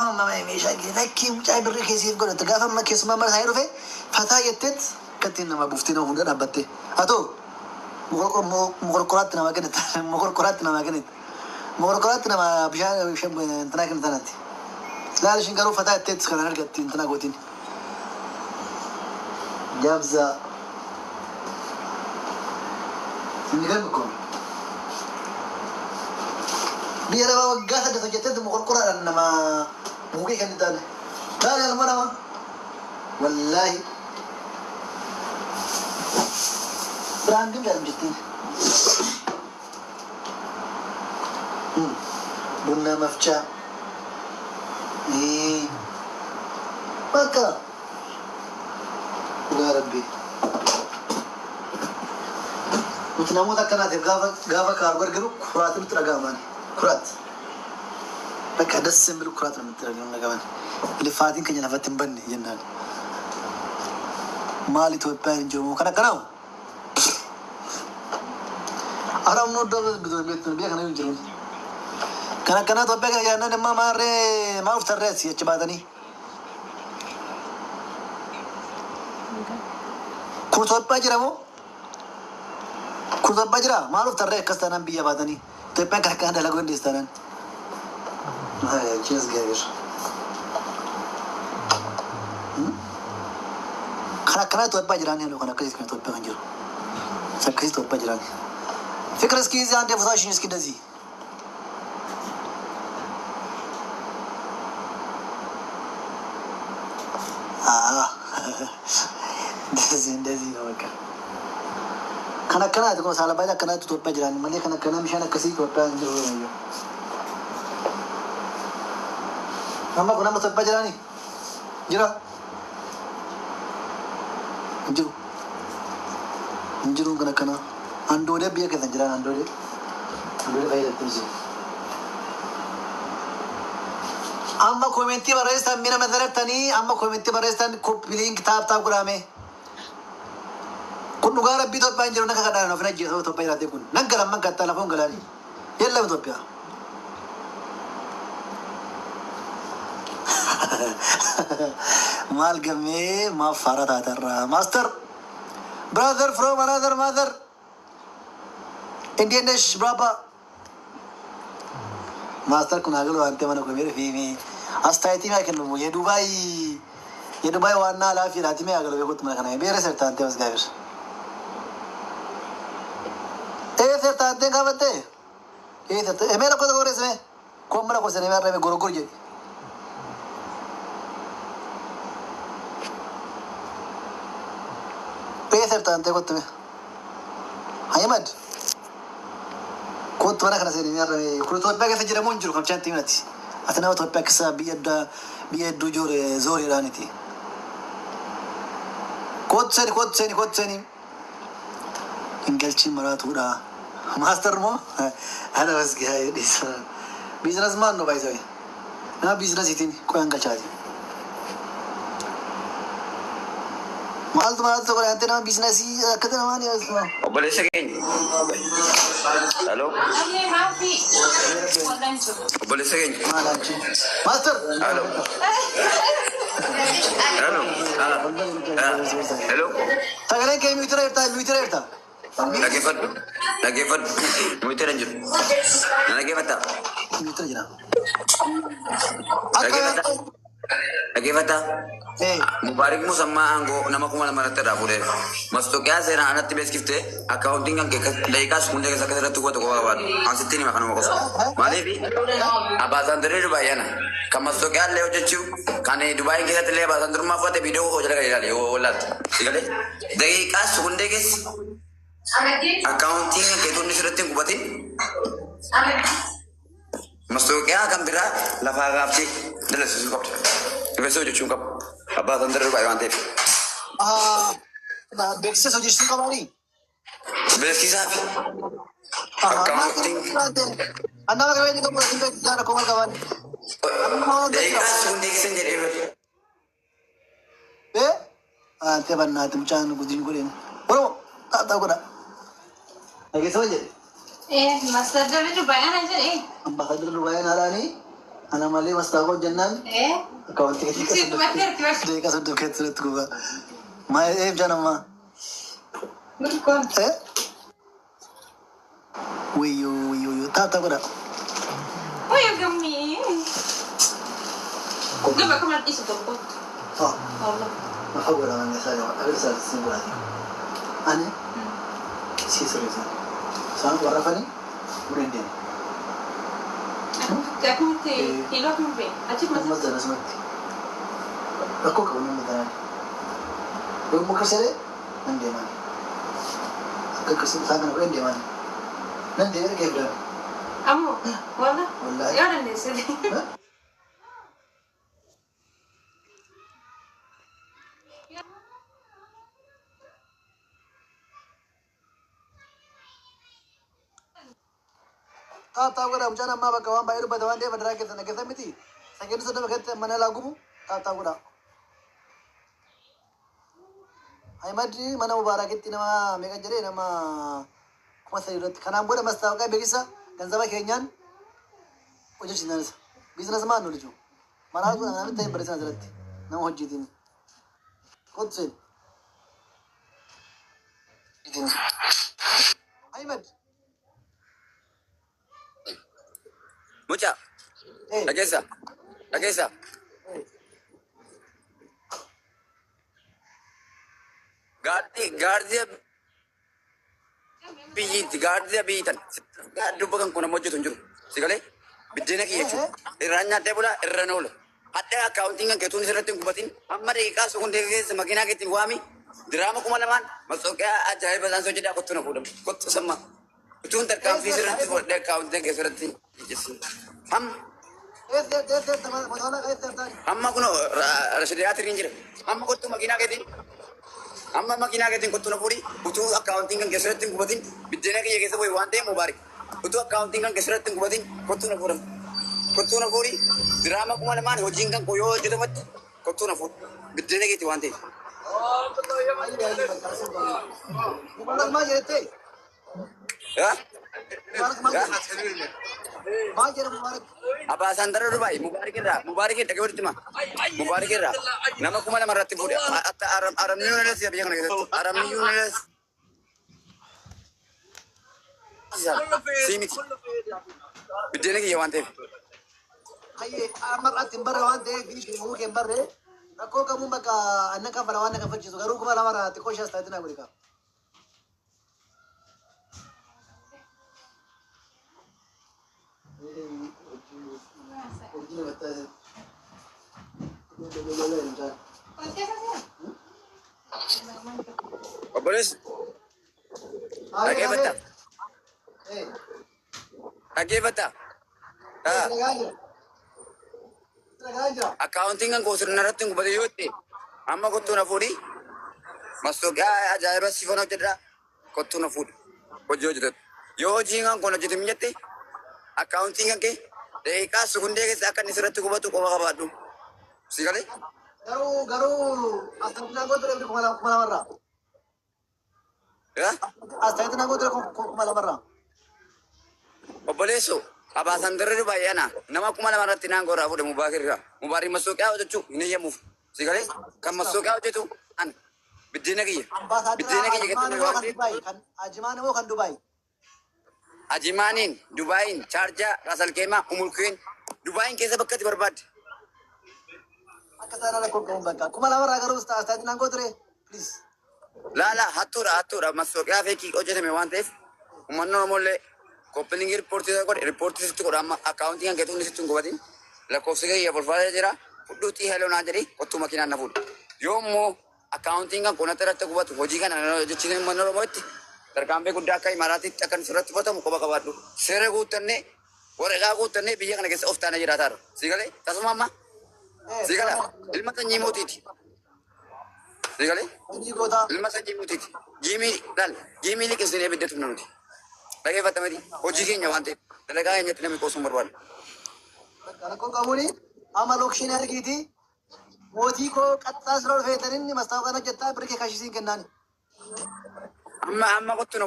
Gaafa amma meeshaa lakkii mucaa birrii keessiif godhatte, gaafa amma keessumaa mana isaanii dhufe fataa jetteet akkattiin nama buuftee nama fuuldura dhaabbatte. Haa ta'u, moqorqoraatti nama kennite, moqorqoraatti nama kennite, moqorqoraatti nama bishaan intinaa kennite tanatti. Laal, ishiin garuu fataa jetteet kan argatti intinaa gootiin. Jabza. የሚገርም እኮ ነው። Biyya lafaa waggaa 8 hojjetteetu moqorqoraadhaan nama muqee kan taane. Laal ilma namaa. Wallaahi. Biraandiin jedhamu jettiin. ቡና መፍጫ በቃ dhugaa Rabbii. Nuti namoota akkanaatiif gaafa kaaruu arginu kuraati nutti dhaga'aman. ኩራት በቃ ደስ የሚል ኩራት ነው የምትደረገው። Lifaatiin keenya lafatti hin banne jennaan. Maal, Itoophiyaan hin jiru kan akkanaa? Arabni iddoo biyya kana hin jiru. Kan akkanaa Itoophiyaa kana jiraannaan immoo maarree maa uftarree asii achi baatanii? Kun Itoophiyaa jira moo? Kun Itoophiyaa jira? Maal uftarree akkas taanaan biyya baatanii? Itoophiyaan kan akkanaa dalaguu dandeessi taanaan. Achiis gaariir. Kan akkanaa Itoophiyaa jiraan jedhu, kan akkasii kan Itoophiyaa kan jiru. Akkasii Itoophiyaa jiraan. ፍቅር እስኪ እዚህ አንድ የፎታሽን እስኪ እንደዚህ እንደዚህ እንደዚህ ነው በቃ። Kan akkanaati kun saala baay'ee akkanaatti Itoophiyaa jiraan malee kan akkanaa bishaan akkasii Itoophiyaa hin jiru. Amma kun amma Itoophiyaa jiraani? Jira? Hin jiru. Hin jiru kan akkanaa. Andoodee biyya keessa hin jiraan andoodee. Andoodee fayyadamtu. Amma commentii barreessitan miira madarabtanii, amma commentii barreessitan, copy link, tap tap godhame. Kun dhugaa Rabbii Itoophiyaa hin jiru, akka kadhaan of hin ajjeesu Itoophiyaa jiraate kun. Nan galan man kattaa lafa hin galaani. የለም ኢትዮጵያ። Maal gammee maaf faara taatarraa? Master brother from another mother, እንዴት ነሽ ብራባ? Master kun ሀገር አንተ mana ኮሜር ፊሚ አስተያየት ያከልሙ የዱባይ ዋና ኃላፊ ናት። ሚ አገለ ቤኮት mana kana beere ሰርታ አንተ መስጋብር ee ሰርታ አንተ ካፈተ ee ሰርታ emee rakkoo tokko reessime koon mana qosan emee arrame gorogor jedhi. Ee ሰርታ አንተ kottume Ahimad kottu mana kana seenee arrame. Kun Itoophiyaa keessa jedhamu hin jiru kan bishaan himati. Ati nama Itoophiyaa keessa biyya addaa biyya hedduu joore zooriidhaaniti. Kottu seeni, kottu seeni, kottu seeni. Hin galchiin maraatuudha. Master moo ana masgaa dhiisa. Business man ነው ባይዘው nama businessiitiin qoyan galchaati. Maaltu maaltu tokko ante nama businessii akkati namaan Obboleessa keenya. Hello. Obboleessa keenya. Maal achi? Master. Hello. Hello. Hello. Sagaleen kee muteira jirta, muteira jirta. Dhaggeeffadhu. Dhaggeeffadhu. Muteira hin jiru. Na dhaggeeffattaa? Muteira jira. Dhaggeeffattaa? Dhaggeeffattaa? Ee. Mubaarik Musammaa aangoo nama 2000 irratti irraa fuudheera. Mastooqiyaa seeraan alatti beeksiftee akkaawuntiin kan kee daqiiqaa hundee keessa akka irratti hubatu qofa qabaadhu. An sittiin hima kanuma qofa. Maaliif abbaasaandaree Dubaay ana kan mastooqiyaa illee hojjechuu kan Dubaayin keessatti illee abbaasaandarummaa fudhate viidiyoo hojii kan ilaale yoo wallaalte. Sigalee daqiiqaa hundee keessa akkaawuntiin kan keetuun sirriitti hin qubatin mastooqiyaa kan biraa lafaa raabsee dalasiisuu qabda. Rifeensa hojjechuu hin qabu. Abbaasaandaree Dubaay waan ta'eef. Beeksisa hojjechuu qabaanii? Beeksisaa fi akkaawuntiin Annama qabeenya qabu hin beeksisaa rakkoo maal qaban? Daqiiqaa hundee keessa hin jedhee bara. Ee? Ante bannaati mucaan guddin godheen. Oromoo xaaxaa godha. Dhageessa jedhe. Ambaasaaddarri Dubaay ana jedhee. Ambaasaaddarri Dubaay alaanii Ana malee mastaaqoo jennaan akkaawwantii daqiiqaa 30 keessatti guba. Maal eef jaan ammaa? Eh? Wayyoo wayyoo wayyoo tap tap godha. Oye, gammee. Gama akkuma dhiisu tokkotti. Oh, Wallah. lafa godha waan isaa qaba. Dhabe isaa si godhati. Ani si sirreessa. Isaan warra fani mureen deema. Akkamitti kiiloo akkamitti fe'e? Achi Ammas masa. darasumatti. Rakkoo qabu namni tanaan. Yommuu kirselee nan deemaan. Akka kirse isaan kana godhan deemaan. Nan deemee dhaqee fidaan. Ammoo wallah. Wallaahi. Yoo dandeesse. Tap tap godha mucaan ammaa bakka waan baay'ee dubbata waan ta'eef adaraa keessan dhaggeessan miti. Sageedu 30 keessatti mana laa gubu tap tap godha. Ahimad mana Mubaarakitti nama meeqa jedhee nama 3,000 irratti. Kanaan booda mastaawaqaa beeksisa ganzaba keenyaan hojjechiisan isa. Business man ነው ልጁ. Maraatu namitti ta'e barreessan asirratti nama hojiitiin. Kottu seen. Ahimad. Mucaa dhageessa dhageessa. Gaardii gaardii biyyiitti gaardii biyyiitan dubba kan kun amma hojjetu hin jiru. Si galee biddeena kiyya jechuudha. Irraan nyaadhee bulaa irra oola. Hadda akkaawuntiin kan keetuun isirratti hin gubatin amma daqiiqaa sekundee keessa makiinaa keetiin waami diraama 2000 masooqiyaa ajaa'iba isaan hojjedhaa kottu na fuudhamu kottu samma. Utuun tarkaanfii sirratti fudhadhee akkaawuntiin kee sirratti hamma Eessa eessa eessa magaalaa eessa eessa. Amma kun rashidiyaa tiriin jira. Amma kottu makiinaa keetiin amma makiinaa keetiin kottu na fuudhi utuu akkaawuntiin kan keessatti hin gubatin biddeena kiyya keessa bu'e waan ta'eef mubaarik. Utuu akkaawuntiin kan keessatti hin gubatin kottu na fuudhamu. Kottu na fuudhi diraama 2000 hojiin kan koo yoo hojjetamatti kottu na fuudhi biddeena keeti waan ta'eef. Mubaarak maal jettee? Yaa? Mubaarak maal jedhe? Maal jedhe Mubaarak? Abbaa dara Dubaay Mubaarik irraa Mubaarik dhagee walitti hima. Mubaarik irraa nama 2000 irratti fuudhe. Atta Arabni yuun elesi biyya kana keessatti. Arabni yuun elesi. Sii miti. Biddeena kiyya waan ta'eef. Hayyee amma irratti hin barre waan ta'eef ishee kee hin barre rakkoo qabuun bakka annan kaffala waan na kaffachiisu garuu 2000 irraa xiqqoo ishees taate na godhi qaba. Obboleessi dhaggeeffatta. Dhaggeeffatta. Akkaawuntiin kan koo sirna irratti hin gubate yoo ta'e amma kottuu na fuudhi. Masooqiyaa ajaa'iba sifan hojjedhaa kottuu na fuudhi. Hojii hojjetatu. Yoo hojiin kan kun hojjetu jette akkaawuntiin kan kee daqiiqaa sekundee keessa akka inni sirratti gubatu qofa qabaadhu. Si galee? Garuu astaayitiin gootu ture 2000 irraa. Yaa? Astaayitiin gootu ture 2000 irraa. Obboleesso abaasan darre baay'ee ana nama 2000 irratti naan gorraa fuudhe Mubaarik irraa. Mubaarik masooqiyaa hojjechuu hin eeyyamuuf. Si galee? Kan masooqiyaa hojjetu ana. Biddeena kiyya. Biddeena kiyya Ajimaan keessatti immoo kan waan ta'eef. Dubaay kan Ajimaan immoo kan Dubaay. Ajimaaniin, Dubaayin, Chaarjaa, Rasalkeemaa, Umulkeen, Dubaayin keessa bakka itti barbaadde. Akka isaan ala qabuun bakka 2000 irraa garuu astaayitiin gootu ture please. Laala hattuudha hattuudha masooqiyaa feekii hojjetame waan ta'eef uummanni Oromoo illee koppiliingii riippoortii godhe riippoortii sitti godha amma akkaawuntii kan keetuun sitti hin gubatin lakkoofsi kiyya bolfaalee jira fudhuutii heloo naan jedhee kottuu makiinaan na fuudhu. Yoo immoo akkaawuntiin kan kunatti irratti gubatu hojii kana hojjechiisanii uummanni Oromoo itti tarkaanfii guddaa akka imaaraatiitti akka sirratti fudhatamu qofa qabaadhu. Seera guuttannee waraqaa guuttannee biyya kana keessa of taanee jiraataarra. Si galee tasuma amma si gala ilma sanyii mootiiti. Si galee Hojii gootaa. ilma sanyii mootiiti. Jiimii laal jiimii liqimsinee ibidda tufna nuti. Dhaggeeffatamati hojii keenya waan ta'eef dalagaa keenyatti namni qoosuun barbaadu. Rakkoo qabuuni amma location argiiti mootii koo qaxxaa sirra dhufeetanin mastaawaqaan hojjettaa birkee kashisiin kennaani. Amma amma kottu na